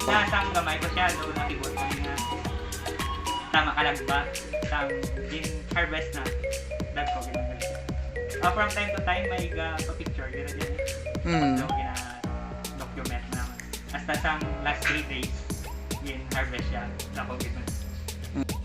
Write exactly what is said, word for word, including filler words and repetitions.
Nasang gamay ko siya, do nakibot ko nga tama ka lang ba? Sang gin-harvest na, dagko ginagawa. Ah, from time to time, may ga pa-picture, gina dyan. Mm. So, gina-document na. Hasta sang last three days, gin-harvest siya, dagko ginagawa.